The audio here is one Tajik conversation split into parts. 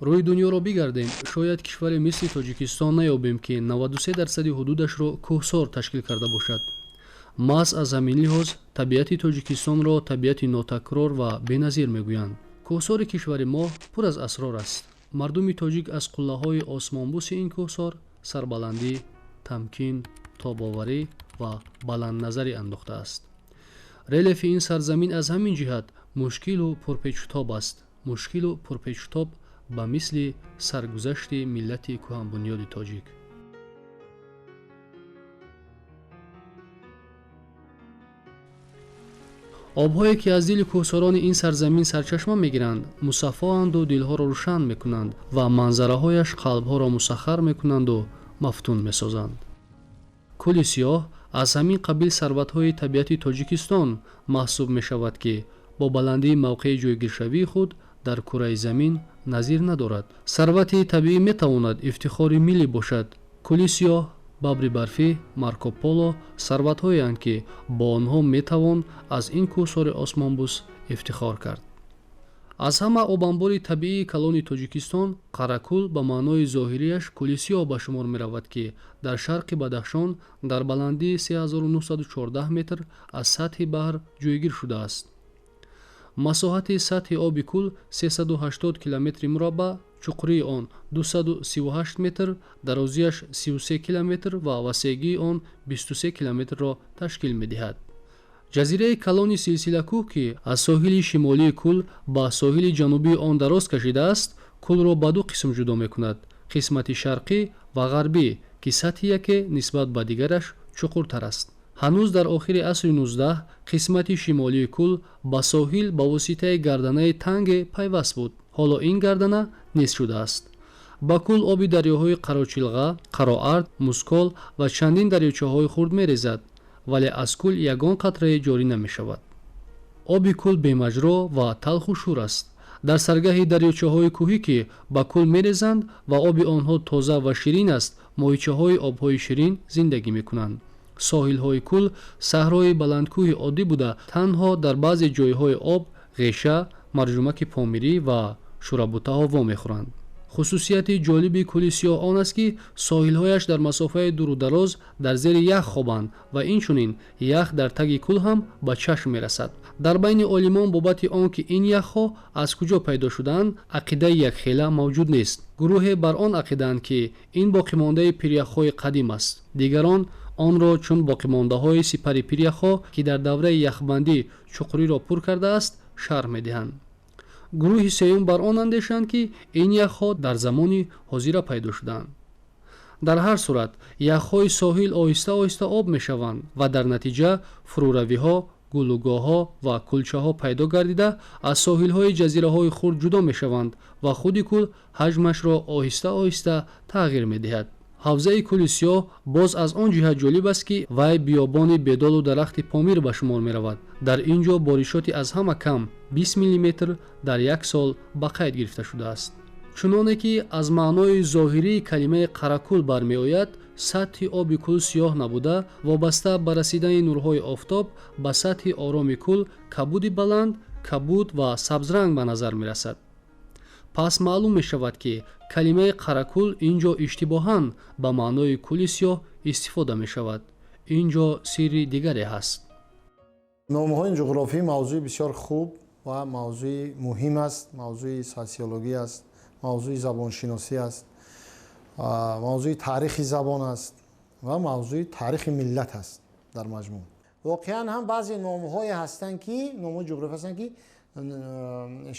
Рӯи дунёро бигардем, шояд кишваре мисли Тоҷикистон наёбем, ки 93% ҳудудашро кӯҳсор ташкил карда бошад. Маҳз аз ҳамин лиҳоз табиати Тоҷикистонро табиати нотакрор ва беназир мегӯянд. Кӯҳсори кишвари мо пур аз асрор аст. Мардуми тоҷик аз қуллаҳои осмонбӯси ин кӯҳсор сарбаландӣ, тамкин, тобоварӣ ва баландназарӣ андохтааст. Релефи ин сарзамин аз ҳамин ҷиҳат мушкилу пурпечутоб аст. Мушкилу пурпечутоб ба мисли саргузашти миллати кӯҳанбунёди тоҷик. Обҳое, ки аз дили кӯҳсорони ин сарзамин сарчашма мегиранд, мусаффоанду дилҳоро рӯшан мекунанд ва манзараҳояш қалбҳоро мусаххар мекунанду мафтун месозанд. Кӯли Сиёҳ аз ҳамин қабил сарватҳои табиати Тоҷикистон маҳсуб мешавад, ки бо баландии мавқеи ҷойгиршавии худ дар кураи замин назир надорад. Сарвати табиӣ метавонад ифтихори миллӣ бошад. Кӯли Сиёҳ, бабри барфӣ, Марко Поло сарватҳоеанд, ки бо онҳо метавон аз ин кӯҳсори осмонбӯс ифтихор кард. Аз ҳама обанбори табиии калони Тоҷикистон Қаракӯл ба маънои зоҳирияш Кӯли Сиёҳ ба шумор меравад, ки дар шарқи Бадахшон дар баландии 3914 метр аз сатҳи баҳр ҷойгир шудааст. Масоҳати сатҳи оби кӯл 380 километри мураббаъ, чуқурии он 238 метр, дарозияш 33 километр ва васеъгии он 23 километрро ташкил медиҳад. Ҷазираи калони силсилакӯҳ, ки аз соҳили шимолии кӯл ба соҳили ҷанубии он дароз кашидааст, кӯлро ба ду қисм ҷудо мекунад: қисмати шарқӣ ва ғарбӣ, ки сатҳи яке нисбат ба дигараш чуқуртар аст. Ҳанӯз дар охири асри 19 қисмати шимолии кӯл ба соҳил ба воситаи гарданаи танге пайваст буд. Ҳоло ин гардана нест шудааст. Ба кӯл оби дарёҳои Қарочилға, Қароард, Мускол ва чандин дарёчаҳои хурд мерезад, вале аз кӯл ягон қатрае ҷорӣ намешавад. Оби кӯл бемаҷро ва талху шур аст. Дар саргаҳи дарёчаҳои кӯҳӣ, ки ба кӯл мерезанд ва оби онҳо тоза ва ширин аст, моҳичаҳои обҳои ширин зиндагӣ мекунанд. Соҳилҳои кӯл саҳрои баландкӯҳи оддӣ буда, танҳо дар баъзе ҷойҳои об ғеша, марҷумаки помирӣ ва шӯрабутаҳо вомехӯранд. Хусусияти ҷолиби Кӯли Сиёҳ он аст, ки соҳилҳояш дар масофаи дуру дароз дар зери ях хобанд ва инчунин ях дар таги кӯл ҳам ба чашм мерасад. Дар байни олимон бобати он ки ин яхҳо аз куҷо пайдо шудаанд, ақидаи якхела мавҷуд нест. Гурӯҳе бар он ақидаанд, ки ин боқимондаи пиряхҳои қадим аст. Дигарон онро чун боқимондаҳои сипари пиряхҳо, ки дар давраи яхбандӣ чуқуриро пур кардааст, шарҳ медиҳанд. Гурӯҳи сеюм бар он андешанд, ки ин яхҳо дар замони ҳозира пайдо шудаанд. Дар ҳар сурат яхҳои соҳил оҳиста оҳиста об мешаванд ва дар натиҷа фурӯравиҳо, гулугоҳҳо ва кӯлчаҳо пайдо гардида, аз соҳилҳои ҷазираҳои хурд ҷудо мешаванд ва худи кӯл ҳаҷмашро оҳиста оҳиста тағйир медиҳад. Ҳавзаи Кӯли Сиёҳ боз аз он ҷиҳат ҷолиб аст, ки вай биёбони бедолу дарахти Помир ба шумор меравад. Дар ин ҷо боришоти аз ҳама кам 20 миллиметр дар як сол ба қайд гирифта шудааст. Чуноне ки аз маънои зоҳирии калимаи Қаракӯл бармеояд, сатҳи оби кӯл сиёҳ набуда, вобаста ба расидани нурҳои офтоб ба сатҳи ороми кӯл кабуди баланд, кабуд ва сабзранг ба назар мерасад. Пас маълум мешавад, ки калимаи Қаракӯл ин ҷо иштибоҳан ба маънои Кӯли Сиёҳ истифода мешавад. Ин ҷо сирри дигаре ҳаст. Номҳои ҷуғрофӣ мавзӯи бисёр хуб ва мавзӯи муҳим аст, мавзӯи социологӣ аст, мавзӯи забоншиносӣ аст, мавзӯи таърихи забон аст ва мавзӯи таърихи миллат аст дар маҷмӯъ. Воқеан ҳам баъзе номҳое ҳастанд, ки номҳои ҷуғрофӣ ҳастанд, ки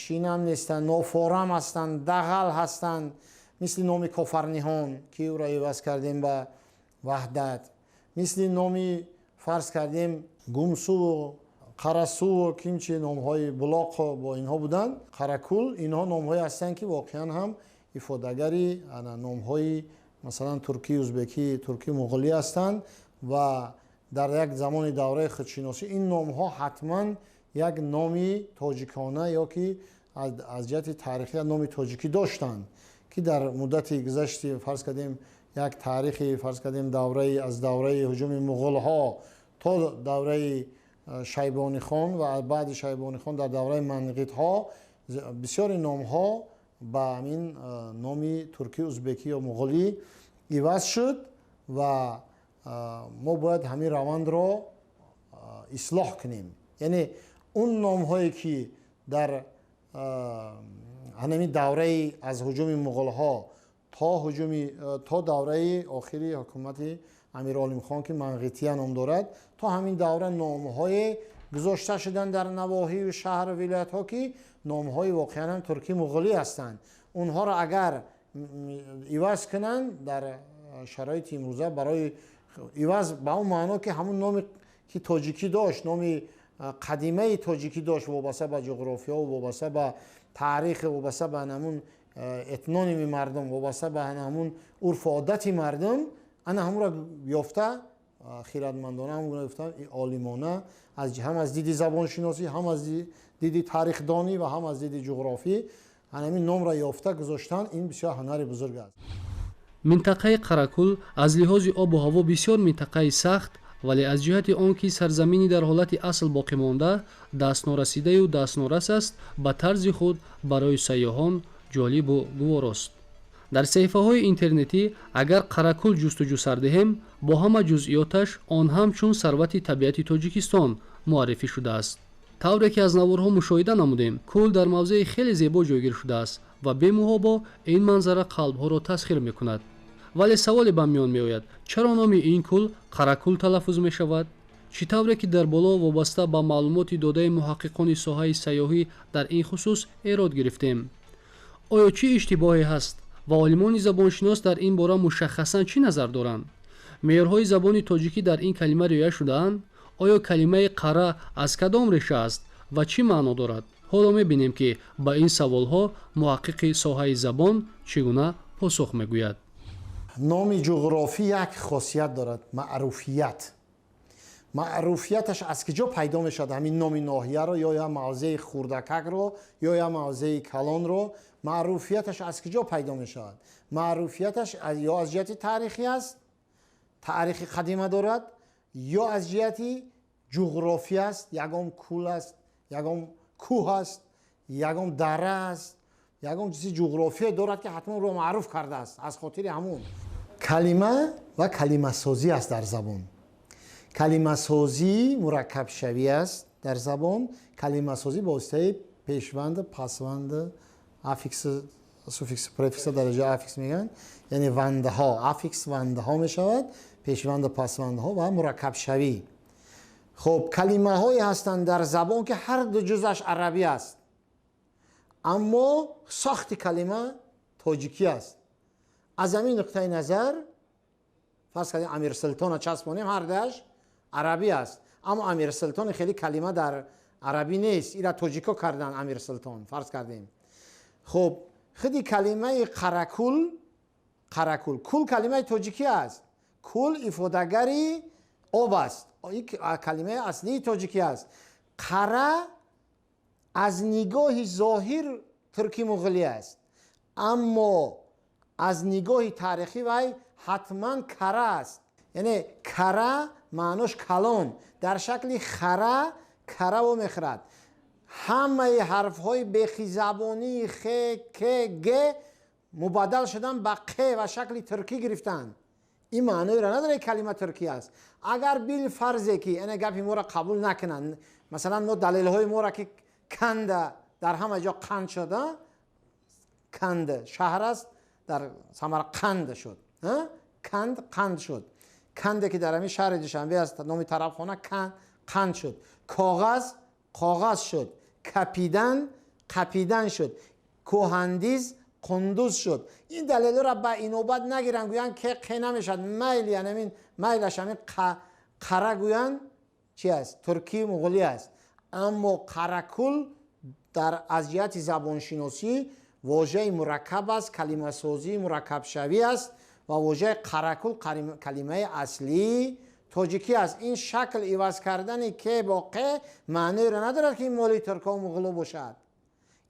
шинам нестанд, нофорам ҳастанд, дағал ҳастанд, мисли номи Кофарниҳон, ки ӯро иваз кардем ба Ваҳдат, мисли номи фарз кардем Гумсуву Қарасуву кимчи номҳои Булоқо бо инҳо буданд, Қаракул, инҳо номҳое ҳастанд, ки воқеан ҳам ифодагари номҳои масалан туркӣ, узбекӣ, туркӣ, муғулӣ ҳастанд ва дар як замони давраи худшиносӣ ин номҳо ҳатман як номи тоҷикона ё ки аз ҷиҳати таърихӣ номи тоҷикӣ доштанд, ки дар муддати гузашти фарз кардем як таърихи фарз кардем давраи аз давраи ҳуҷуми муғулҳо то давраи Шайбонихон ва баъди Шайбонихон дар давраи манғитҳо бисёри номҳо ба ҳамин номи туркӣ, узбекӣ ё муғулӣ иваз шуд ва мо бояд ҳамин равандро ислоҳ кунем. Яъне он номҳое ки дар ҳамин давраи аз ҳуҷуми муғулҳо то давраи охири ҳукумати Амир Олимхон, ки Манғития ном дорад, то ҳамин давра номҳое гузошта шуданд дар навоҳию шаҳру вилоятҳо, ки номҳои воқеан ҳам туркӣ муғулӣ ҳастанд. Онҳоро агар иваз кунанд дар шароити имрӯза, барои иваз ба он маъно ки ҳамун номе ки тоҷикӣ дошт, номи қадимаи тоҷикӣ дошт, вобаста ба ҷуғрофиё, вобаста ба таърих, вобаста ба ҳамун этноними мардум, вобаста ба ҳамун урфу одати мардум, ана ҳамонро ёфта хирадмандона, ҳамон гуфтам олимона, ҳам аз диди забоншиносӣ, ҳам аз диди таърихдонӣ ва ҳам аз диди ҷуғрофӣ ҳамин номро ёфта гузоштан, ин бисёр ҳунари бузург аст. Минтақаи Қаракул аз лиҳози обу ҳаво бисёр минтақаи сахт, вале аз ҷиҳати он ки сарзамини дар ҳолати асл боқӣ монда, дастнорасидаю дастнорас аст, ба тарзи худ барои сайёҳон ҷолибу гуворост. Дар саҳифаҳои интернетӣ агар Қаракул ҷустуҷӯ сар диҳем, бо ҳама ҷузъиёташ он ҳамчун сарвати табиати Тоҷикистон муаррифӣ шудааст. Тавре ки аз наворҳо мушоҳида намудем, кӯл дар мавзеи хеле зебо ҷойгир шудааст ва бемуҳобо ин манзара қалбҳоро тасхир мекунад. Вале саволе ба миён меояд: чаро номи ин кӯл Қаракул талаффуз мешавад? Чӣ тавре ки дар боло вобаста ба маълумоти додаи муҳаққиқони соҳаи сайёҳӣ дар ин хусус эрод гирифтем, оё чӣ иштибоҳе ҳаст ва олимони забоншинос дар ин бора мушаххасан чӣ назар доранд? Меъёрҳои забони тоҷикӣ дар ин калима риоя шудаанд? Оё калимаи қара аз кадом реша аст ва чӣ маъно дорад? Ҳоло мебинем, ки ба ин саволҳо муҳаққиқи соҳаи забон чӣ гуна посух мегӯяд. Номи ҷуғрофӣ як хосият дорад: маъруфият. Маъруфияташ аз куҷо пайдо мешавад? Ҳамин номи ноҳияро ё як мавзеи хурдакакро ё як мавзеи калонро маъруфияташ аз куҷо пайдо мешавад? Маъруфияташ ё аз ҷиҳати таърихӣ аст, таърихи қадима дорад, ё аз ҷиҳати ҷуғрофӣ аст, ягон кӯл аст, ягон кӯҳ аст, ягон дара аст, ягон чизи ҷуғрофие дорад, ки ҳатман ӯро маъруф кардааст. Аз хотири ҳамун калима ва калимасозӣ аст дар забон. Калимасозӣ мураккабшавӣ аст дар забон. Калимасозӣ ба воситаи пешванд, пасванд, аффикс, суффикс, префикс, дараҷаи аффикс мегӯянд, яъне вандҳо, аффикс вандҳо мешавад, пешванду пасвандҳо ва мураккабшавӣ. Хуб, калимаҳое ҳастанд дар забон, ки ҳар ду ҷузъаш арабӣ аст, аммо сохти калима тоҷикӣ аст. Аз ҳамин нуқтаи назар, фарз кардем, Амирсултона часпонем, ҳардуаш арабӣ аст, аммо Амирсултони хеле калима дар арабӣ нест, ира тоҷико кардан Амирсултон, фарз кардем. Хуб, худи калимаи Қаракул, Қаракул, кул калимаи тоҷикӣ аст, кул ифодагари об аст, ин калимаи аслии тоҷикӣ аст. Қара аз нигоҳи зоҳир турки муғулӣ аст, аммо аз нигоҳи таърихӣ вай ҳатман кара аст. Яъне кара маънош калон, дар шакли хара кара вомехӯрад. Ҳамаи ҳарфҳои бехизабонии х, к, г мубаддал шудан ба қ ва шакли туркӣ гирифтанд. Ин маъноеро надорад, калима туркӣ аст. Агар билфарзе ки ана гапи моро қабул накунанд, масалан, мо далелҳои моро, ки канда дар ҳама ҷо қанд шуда, Канд шаҳр аст дар Самарқанд шуд, канд қанд шуд, канде ки дар ҳамин шаҳри Душанбе аст, номи тарабхона, қанд шуд, коғаз коғаз шуд, капидан қапидан шуд, кӯҳандиз қундуз шуд. Ин далелҳоро ба инобат нагиранд, гӯянд ке қе намешавад, майли ҳамин майлаш ҳамин қара гӯянд, чи аст? Туркӣ муғулӣ аст. Аммо Қаракул дар аз ҷиҳати забоншиносӣ вожаи мураккаб аст, калимасозии мураккабшавӣ аст ва вожаи Қаракул калимаи аслии тоҷикӣ аст. Ин шакл иваз кардани ке бо қе маъноеро надорад, ки ин моли туркҳо муғуло бошад.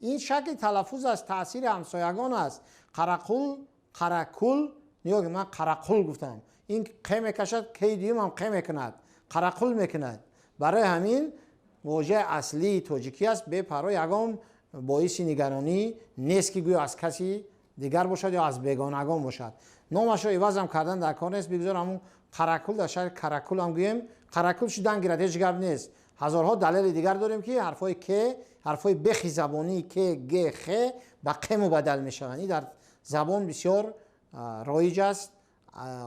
Ин шакли талаффуз аст, таъсири ҳамсоягон аст. Қарақул, Қаракул, нигоҳ, ман Қарақул гуфтам, ин қе мекашад, кеи дуюмам қе мекунад, Қарақул мекунад. Барои ҳамин вожаи аслии тоҷикӣ аст, бепарво ягон Боиси нигаронӣ нест, ки гӯё аз каси дигар бошад ё аз бегонагон бошад. Номашро ивазам кардан дар кор нест. Бигзор ҳамун Қаракул дар шаҳри Каракул ҳам гӯем, Қаракул шудан гирад, ҳеҷ гап нест. Ҳазорҳо далели дигар дорем, ки ҳарфҳои к, ҳарфҳои бехи забонии к, г, х ба қ мубаддал мешаванд. Ин дар забон бисёр роиҷ аст.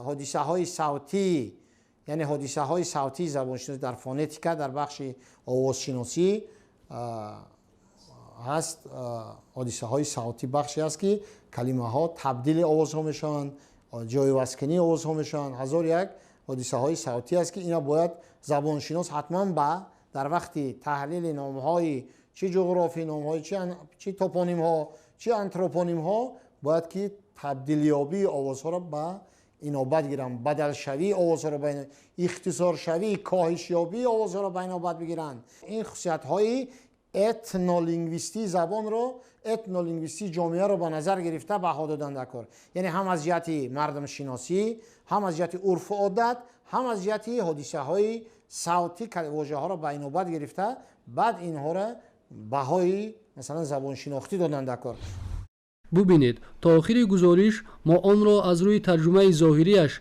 Ҳодисаҳои савтӣ, яъне ҳодисаҳои савтии забоншиносӣ дар фонетика, дар бахши овозшиносӣ ҳаст. Ҳодисаҳои савтӣ бахше аст, ки калимаҳо табдили овозҳо мешаванд, ҷойвазкунии овозҳо мешаванд. Ҳазор як ҳодисаҳои савтӣ аст, ки ина бояд забоншинос ҳатман ба дар вақти таҳлили номҳои чӣ ҷуғрофӣ, номҳои чӣ топонимҳо, чӣ антропонимҳо, бояд ки табдилёбии овозҳоро ба инобат гиранд, бадалшавии овозҳоро ба ихтисоршавии, коҳишёбии овозҳоро ба инобат бигиранд. Ин хусусиятҳои этнолингвистии забонро, этнолингвистии ҷомеаро ба назар гирифта баҳо додан дар кор, яъне ҳам аз ҷиҳати мардумшиносӣ, ҳам аз ҷиҳати урфу одат, ҳам аз ҷиҳати ҳодисаҳои савтӣ вожаҳоро ба инобат гирифта, баъд инҳоро баҳои масалан забоншинохтӣ додан дар кор. Бубинед, то охири гузориш мо онро аз рӯи тарҷумаи зоҳирияш,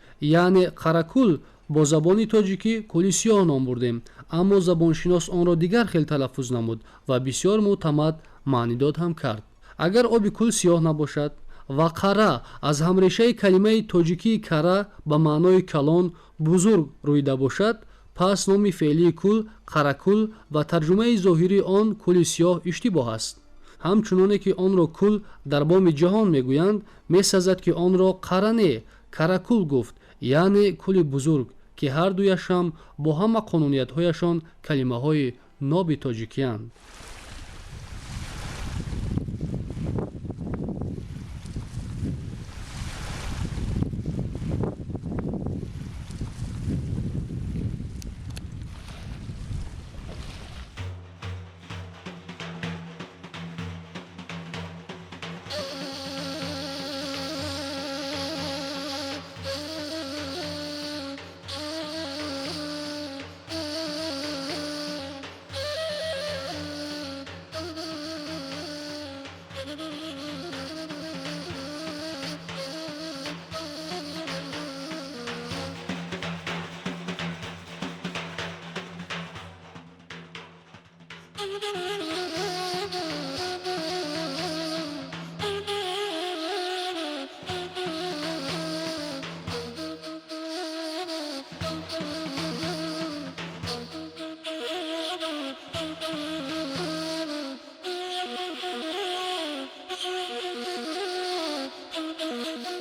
яъне Қаракул бо забони тоҷикӣ кӯли сиёҳ ном бурдем, аммо забоншинос онро дигар хел талаффуз намуд ва бисёр мӯътамад маънидод ҳам кард. Агар оби кӯл сиёҳ набошад ва қара аз ҳамрешаи калимаи тоҷикии кара ба маънои калон, бузург рӯида бошад, пас номи феълии кӯл Қаракул ва тарҷумаи зоҳирии он кӯли сиёҳ иштибоҳ аст. Ҳамчуноне ки онро кӯл дар боми ҷаҳон мегӯянд, месазад, ки онро қара не, Каракул гуфт, яъне кӯли бузург, ки ҳар дуяшам бо ҳама қонуниятҳояшон калимаҳои ноби тоҷикиянд.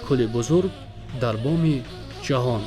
Кӯли бузург дар боми ҷаҳон.